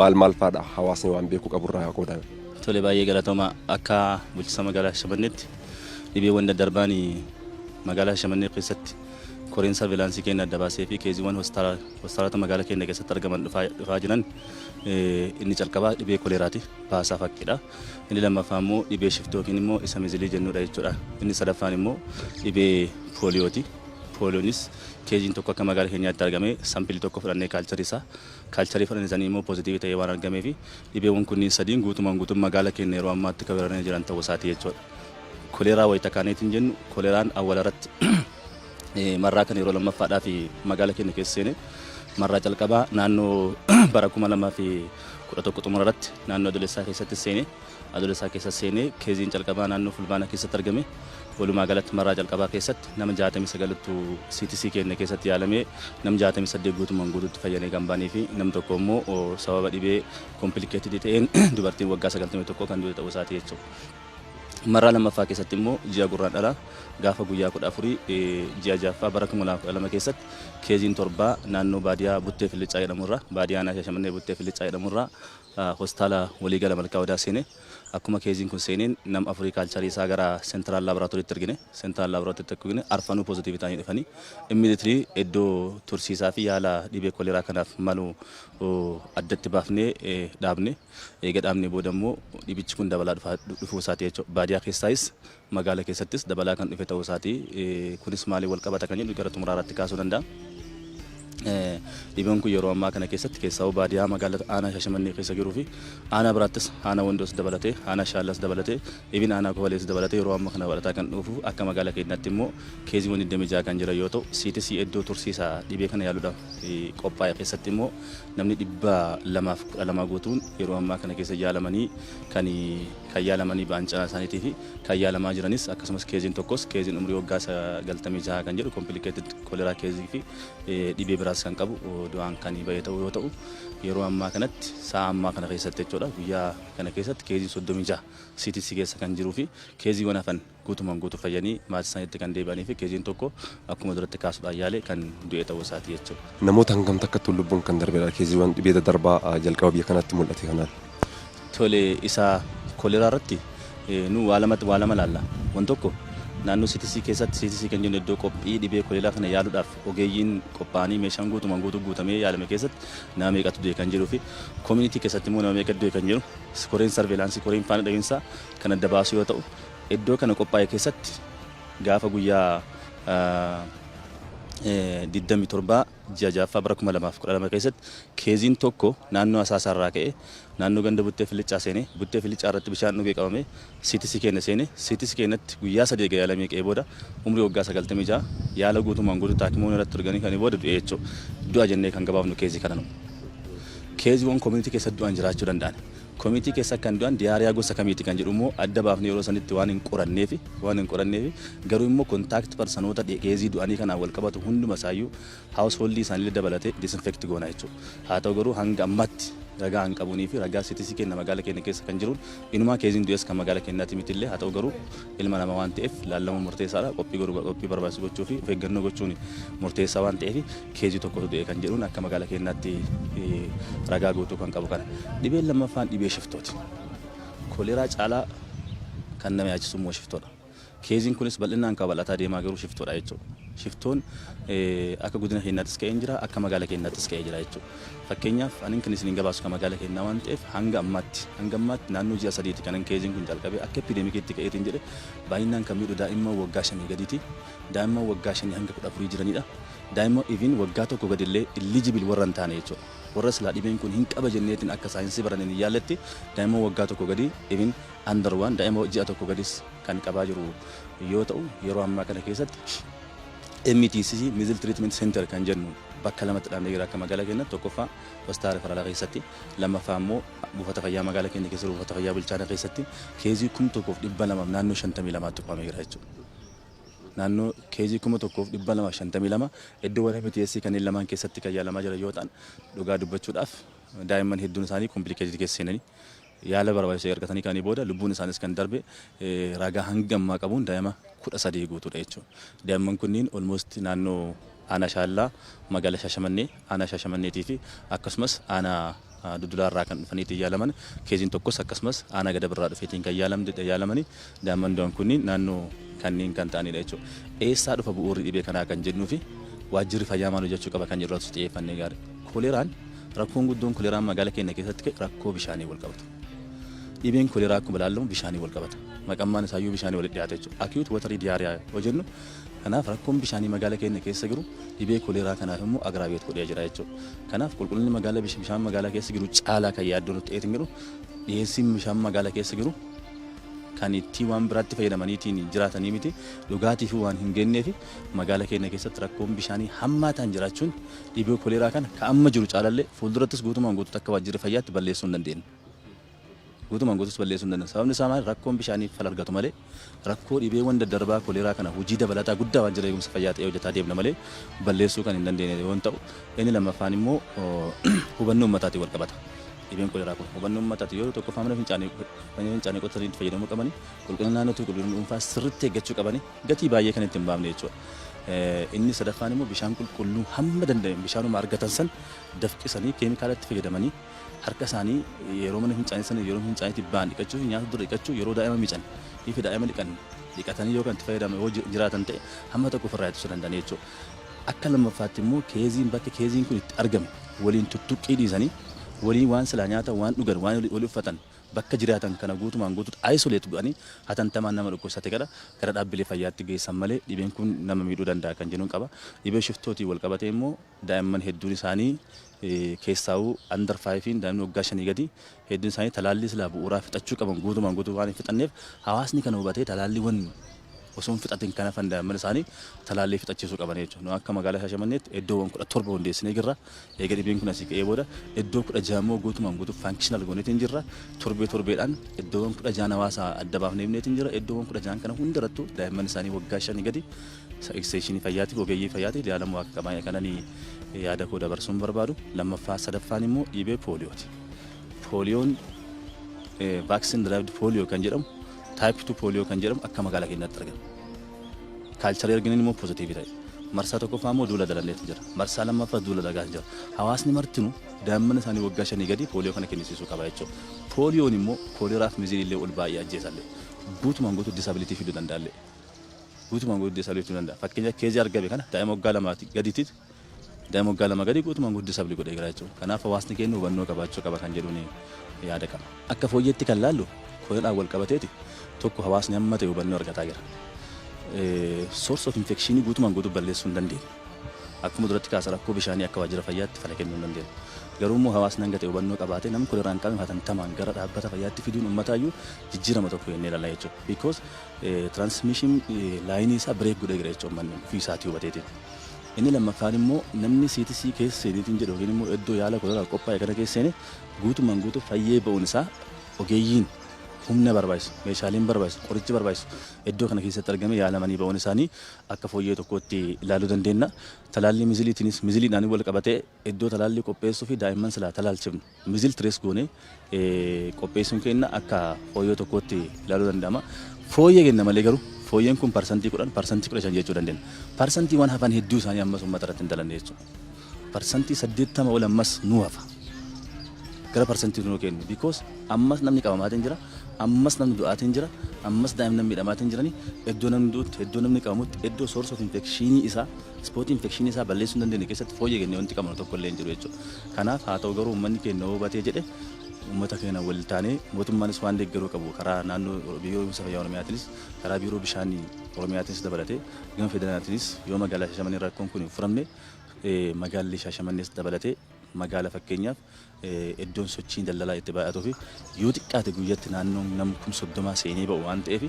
maal maal fa'aadha, hawaasni waan beekuu qaburraa qoodame? Tole, baay'ee galatooma. Akka bulchiinsa magaalaa Shaashamanneetti dhibeewwan daddarbaan magaalaa Shaashamannee keessatti koreen surveillance keenya adda baasee fi caseiiwwan hospitaalota magaalaa keenya keessatti argaman dhufaa jiran, inni calqabaa dhibee koleeraati, baasaa fakkiidha. Inni lammaffaa immoo dhibee shiftoo yookiin immoo isa measles jennudha jechuudha. Inni sadaffaan immoo dhibee pooliyooti. Pooliyoonis caseiin tokko akka magaalaa keenyaatti argame, sample tokko fudhannee culture isaa culture fudhannee immoo positive ta'ee waan argamee fi dhibeewwan kunniin sadiin guutumaan guutuun magaalaa keenya yeroo ammaatti kan weeraranii jiran ta'uu isaati jechuudha. Koleeraa wayita kaaneetiin jennu, koleeraan awwaala irratti marraa kan yeroo lammaffaadhaa fi magaalaa keenya keessa seene, marraa calqabaa naannoo bara 2011 xumura irratti naannoo Adoolessaa keessatti seene. Adoolessaa keessa seenee caseiin calqabaa naannoo Fulbaana keessatti argame. Walumaa galatti marraa calqabaa keessatti nama 69ttu CTC keenya keessatti yaalamee, nama 68 guutumaan guutuutti fayyanii kan ba'anii fi nam tokko immoo sababa dhibee complicated ta'een dubartiin waggaa 91 kan duute ta'uu isaati jechuudha. Marraa lammaffaa keessatti immoo ji'a Gurraandhalaa gaafa guyyaa 14 ji'a ja'affaa bara 2012 keessatti caseiin torbaa naannoo baadiyaa Buttee Fillicaa jedhamurraa, baadiyaa aanaa Shaashamannee Buttee Fillicaa jedhamurraa hospitaala waliigala Malkaa Odaa seene. Akkuma caseiin kun seeneen nama afurii culture isaa gara central laboratoryitti ergine. Central laboratoryitti ergine, arfanuu positive ta'anii dhufanii, immediately iddoo tursiisaa fi yaala dhibee koleeraa kanaaf malu addatti baafnee dhaabne. Eega dhaabnee booda immoo dhibichi kun dabalaa dhufuu isaati jechuudha. Baadiyaa keessaayis magaalaa keessattis dabalaa kan dhufe ta'uu isaati. Kunis maaliin wal qabata kan jedhu gara xumuraa irratti kaasuu danda'a. Dhibeen kun yeroo ammaa kana keessatti keessaa baadiyaa magaalaa aanaa Shaashamannee keessa jiruu fi aanaa biraattis, aanaa Wandoos dabalatee, aanaa Shaallas dabalatee, dhibeen aanaa Kobalees dabalatee yeroo ammaa kana dabalataa kan dhufu, akka magaalaa keenyaatti immoo caseiiwwan 26 kan jiran yoo ta'u, CTC iddoo tursiisaa dhibee kana yaaluudhaaf qophaa'e keessatti immoo namni 212 guutuun yeroo ammaa kana keessa yaalamanii kan yaalamanii ba'an cinaa isaaniitii fi kan yaalamaa jiranis, akkasumas caseiin tokkos caseiin umurii waggaa 96 kan jedhu complicated cholera case fi dhibee biraas kan qabu du'aan kan ba'e ta'uu yoo ta'u, yeroo ammaa kanatti sa'a ammaa kana keessatti jechuudha, guyyaa kana keessatti caseiin 36 CTC keessa kan jiruu fi caseiiwwan hafan guutumaan guutuu fayyanii maatii isaaniitti kan deebi'anii fi caseiin tokko akkuma duratti kaasuudhaan yaale kan du'e ta'uu isaati jechuudha. Namoota hangam takkatti lubbuun kan darbedha caseiiwwan dhibee daddarbaa jalqaba biyya kanatti mul'ate kanaan? Tole, isa koleeraa irratti nu waa lama laalla. Wan tokko Naannoo CTC keessatti, CTC kan jennu iddoo qophii dhibee koleeraa kana yaaluudhaaf ogeeyyiin qophaa'anii meeshaan guutumaan guutuu guutamee yaalame keessatti nama meeqatu du'e kan jedhuu fi community keessatti immoo nama meeqatu du'e kan jedhu koreen surveillance, koreen faana dhahiinsaa kan adda baasu yoo ta'u, iddoo kana qophaa'e keessatti gaafa guyyaa 27 ji'a 6ffaa bara 2012 keessatti caseiin tokko naannoo Asaasaarraa ka'ee naannoo ganda Buttee Filicaa seenee, Buttee Filicaa irratti bishaan dhugee qabamee CTC keenya seenee, CTC keenyatti guyyaa 3 eega yaalamee ka'ee booda umrii waggaa 96 yaala guutumaan guutuu taakimoon irratti arganii kan booda du'e jechuudha. Du'a jennee kan gabaafnu case kana nu. Caseiiwwan community keessatti du'an jiraachuu danda'an. Community keessa kan du'an diarrhea gosa kamiiti kan jedhu immoo adda baafnee yeroo sanitti waan hin qoranneefi, garuu immoo contact personoota case du'anii kanaan wal qabatu hunduma isaayyuu household isaanii dabalatee disinfect goona jechuudha. Haa ta'u garuu hanga ammaatti ragaa hin qabuunii fi ragaa CTC keenya magaala keenya keessa kan jiruun inumaa caseiin du'es kan magaala keenyaatti miti illee. Haa ta'u garuu ilma namaa waan ta'eef laallamuu murteessaadha. Qophii godhuu, qophii barbaachisu gochuu fi of eeggannoo gochuun murteessaa waan ta'eef case tokkotu du'e kan jedhuun akka magaala keenyaatti ragaa guutuu kan qabu kana. Dhibeen lammaffaan dhibee shiftooti. Koleeraa caalaa kan nama yaachisu immoo shiftoodha. Caseiin kunis bal'inaan kan bal'ataa deemaa garuu shiftoodha jechuudha. Shiftoon akka godina keenyaattis ka'ee jira, akka magaala keenyaattis ka'ee jira jechuudha. Fakkeenyaaf anin kan isiniin gabaasu kan magaala keenyaa waan ta'eef hanga ammaatti naannoo ji'a 3ti kan caseiin kun jalqabee akka epidemiciitti ka'eetiin jedhe. Baay'inaan kan miidhu daa'imman waggaa 5 gadiiti. Daa'imman waggaa 5 hanga 14 jiranidha. Daa'imman even waggaa 1 gadillee eligible warra hin taane jechuudha. Warra silaa dhibeen kun hin qaba jenneetiin akka saayinsii baraniin hin yaalletti daa'imman waggaa 1 gadi, even under one, daa'ima ji'a 1 gadis kan qabaa jiru yoo ta'u, yeroo ammaa kana keessatti MTCC, Measles Treatment Center kan jennu bakka lamatti dhaabnee jira akka magaalaa keenyatti. Tokkoffaa hospitaala referral keessatti, lammaffaa immoo buufata fayyaa magaalaa keenya keessa buufata fayyaa bulchaanaa keessatti case 1252 naannoo 52tti qabamee jira jechuudha. Naannoo case 1252 iddoowwan MTS kanneen lamaan keessatti kan yaalamaa jiran yoo ta'an, dhugaa dubbachuudhaaf daa'imman hedduun isaanii complicated keessa seenanii yaala barbaachisaa argatanii kanii booda lubbuun isaanis kan darbe ragaa hanga ammaa qabuun daa'ima 13 guutuudha jechuudha. Daa'imman kunniin almost naannoo aanaa Shaallaa, magaalaa Shaashamannee, aanaa Shaashamanneetii fi akkasumas aanaa Dudulaarraa kan dhufaniitiin yaalaman, caseiin tokkos akkasumas aanaa Gadabirraa dhufeetiin kan yaalamanii daa'imman du'an kunniin naannoo kanneen kan ta'anidha jechuudha. Eessaa dhufa bu'uurri dhibee kanaa kan jennuu fi waajjirri fayyaa maal hojjechuu qaba kan jedhu irratti xiyyeeffannee gaarii. Koleeraan, rakkoon guddoon koleeraan magaalaa keenya keessatti ka'e rakkoo bishaanii wal qabata. Dhibeen koleeraa akkuma ilaalamu bishaanii wal qabata. Maqammaan isaayyuu bishaanii walitti dhiyaata jechuudha. Acute watery diarrhea yoo jennu, kanaaf rakkoon bishaanii magaalaa keenya keessa jiru dhibee koleeraa kanaaf immoo aggravate godhee jira jechuudha. Kanaaf qulqullinni magaalaa bishaan magaalaa keessa jiru caalaa kan yaaddoo nutti ta'eetiin jiru, dhiyeessiin bishaan magaalaa keessa jiru kan itti waan biraatti fayyadamaniitiin jiraatanii miti, dhugaatiif waan hin geenneef magaalaa keenya keessatti rakkoon bishaanii hammaataan jiraachuun dhibee koleeraa kana ka amma jiru caalallee fuuldurattis guutumaan guututti akka waajjirri fayyaatti balleessuu hin dandeenye. Guutumaan guututti balleessuu hin dandeenye. Sababni isaa maali? Rakkoon bishaanii fala argatu malee rakkoo dhibeewwan daddarbaa koleeraa kana hojii dabalataa guddaa waajjira eegumsa fayyaa ta'ee hojjetaa deemna malee balleessuu kan hin dandeenye yoo ta'u, inni lammaffaan immoo hubannoo uummataatiin wal qabata. Dhibeen koleeraa kun hubannoo uummataati yoo tokkoffaa mana fincaanii qotanii itti fayyadamuu qabani, qulqullina naannootti, qulqullina dhuunfaa sirriitti eeggachuu qabani, gatii baay'ee kan itti hin baafne jechuudha. Inni sadaffaan immoo bishaan qulqulluu hamma danda'ame bishaanuma argatan san dafqisanii keemikaala itti fayyadamanii harka isaanii yeroo mana fincaanii sana, yeroo fincaaniitti ba'an dhiqachuu fi nyaata dura dhiqachuu, yeroo daa'ima miican fi daa'ima dhiqan dhiqatanii yoo kan itti fayyadaman yoo jiraatan ta'e hamma tokko ofirraa ittisuu danda'an jechuudha. Akka lammaffaatti immoo caseiin bakka caseiin kun itti argame waliin tuttuqqii dhiisanii, waliin waan silaa nyaatan, waan dhugan, waan walii uffatan, bakka jiraatan kana guutumaan guutuutti isolate godhanii hatantamaan nama dhukkubsate gara dhaabbilee fayyaatti geessan malee dhibeen kun nama miidhuu danda'a kan jennuun qaba. Dhibee shiftootii wal qabatee immoo daa'imman hedduun isaanii, keessaawuu under fiveiin, daa'imni waggaa 5 gadi hedduun isaanii talaallii silaa bu'uuraa fixachuu qaban guutumaan guutuu waan hin fixanneef, hawaasni kana hubatee talaalliiwwan osoo hin fixatin kan hafan daa'imman isaanii talaallii fixachiisuu qaban jechuudha. Nu akka magaalaa Shaashamanneetti iddoowwan 17 hundeessinee jirra. Eega dhibeen kun asii ka'ee booda iddoo 16 immoo guutumaan guutuu functional gooneetiin jirra. Torbee torbeedhaan iddoowwan 16 hawaasaa adda baafnee himneetiin jira. Iddoowwan 16 kana hundarrattuu daa'imman isaanii waggaa 5 gadi extension fayyaatiif, ogeeyyii fayyaatiif yaalamuu akka qaban kananii yaada koo dabarsuun barbaadu. Lammaffaa sadaffaan immoo dhibee pooliyooti. Pooliyoon, vaccine derived polio kan jedhamu, type 2 polio kan jedhamu akka magaalaa keenyaatti argama. Culture arginin immoo positive ta'e. Marsaa tokkoffaa immoo duula dalalleetu jira. Marsaa lammaffaa duula dagaa jira. Hawaasni martinuu daa'imman isaanii waggaa 5 gadi pooliyoo kana kennisiisuu qaba jechuudha. Pooliyoon immoo kooleraaf measles illee ol baay'ee ajjeesallee. Guutumaan guutuu disability fiduu danda'allee. Guutumaan guutuu disable jechuu danda'a. Fakkeenya case argame kana daa'ima waggaa 2 gadiitti, daa'ima waggaa 2 gadi guutumaan guutuu disable godhee jira jechuudha. Kanaaf hawaasni keenya hubannoo qabaachuu qaba kan jedhuun yaada qaba. Akka fooyyeetti kan laallu koleeraan wal qabateeti tokko hawaasni amma ta'e hubannoo argataa jira. Source of infection guutumaan guutuu balleessuu hin dandeenye. Akkuma duratti kaasa, rakkoo bishaanii akka waajjira fayyaatti fala kennuu hin dandeenye. Garuu immoo hawaasni hanga ta'e hubannoo qabaatee namni koleraan qabame hatantamaan gara dhaabbata fayyaatti fiduun uummataayyuu jijjiirama tokko jennee ilaalla jechuudha. Because transmission line isaa break godhee jira jechuudha uummanni ofii isaatii hubateetiin. Inni lammaffaan immoo namni CTC keessa seeneetiin jedhu yookiin immoo iddoo yaala koleraa qophaa'e kana keessa seene guutumaan guutuu fayyee ba'uun isaa, ogeeyyiin humna barbaachisu, meeshaaleen barbaachisu, qorichi barbaachisu iddoo kana keessatti argame yaalamanii ba'uun isaanii akka fooyyee tokkotti ilaaluu dandeenya. Talaallii measlesiitiinis, measlesiidhaan wal qabatee iddoo talaallii qopheessuu fi daa'imman silaa talaalchifnu measles trace goonee qopheessuun keenya akka fooyyee tokkotti ilaaluu danda'ama. Fooyyee kenna malee garuu fooyyeen kun 10%, 15% jechuu dandeenya. Parsantiiwwan hafan hedduu isaanii ammas uummata irratti hin dalanne jechuudha. 80% ol ammas nu hafa. Gara parsantii nuu kennu, because ammas namni qabamaatiin jira, ammas namni du'aatiin jira, ammas daa'imman miidhamaatiin jirani. Iddoo namni du'utti, iddoo namni qabamutti, iddoo source of infection isaa, spot infection isaa balleessuu hin dandeenye keessatti fooyyee kennee wanti qabnu tokko illee hin jiru jechuudha. Kanaaf haa ta'u garuu uummanni keenya hubatee jedhe, uummata keenya wal taanee mootummaanis waan deeggaruu qabu karaa naannoo biiroo eegumsa fayyaa Oromiyaatiinis, karaa biiroo bishaanii Oromiyaatiinis dabalatee gama federaalaatiinis, yoo magaalaa Shaashamannee rakkoon kun hin furamne, magaalli Shaashamannees dabalatee magaala fakkeenyaaf iddoon sochiin daldalaa itti baay'atuu fi yoo xiqqaate guyyatti naannoon nam 30,000 seenee ba'u waan ta'eef,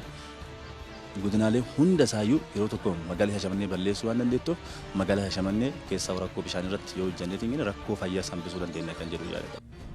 godinaalee hunda isaayyuu yeroo tokko magaalaa Shaashamannee balleessuu waan dandeettuuf, magaalaa Shaashamannee keessaa rakkoo bishaan irratti yoo hojjenneetiin rakkoo fayyaa hambisuu dandeenya kan jedhu yaada qaba.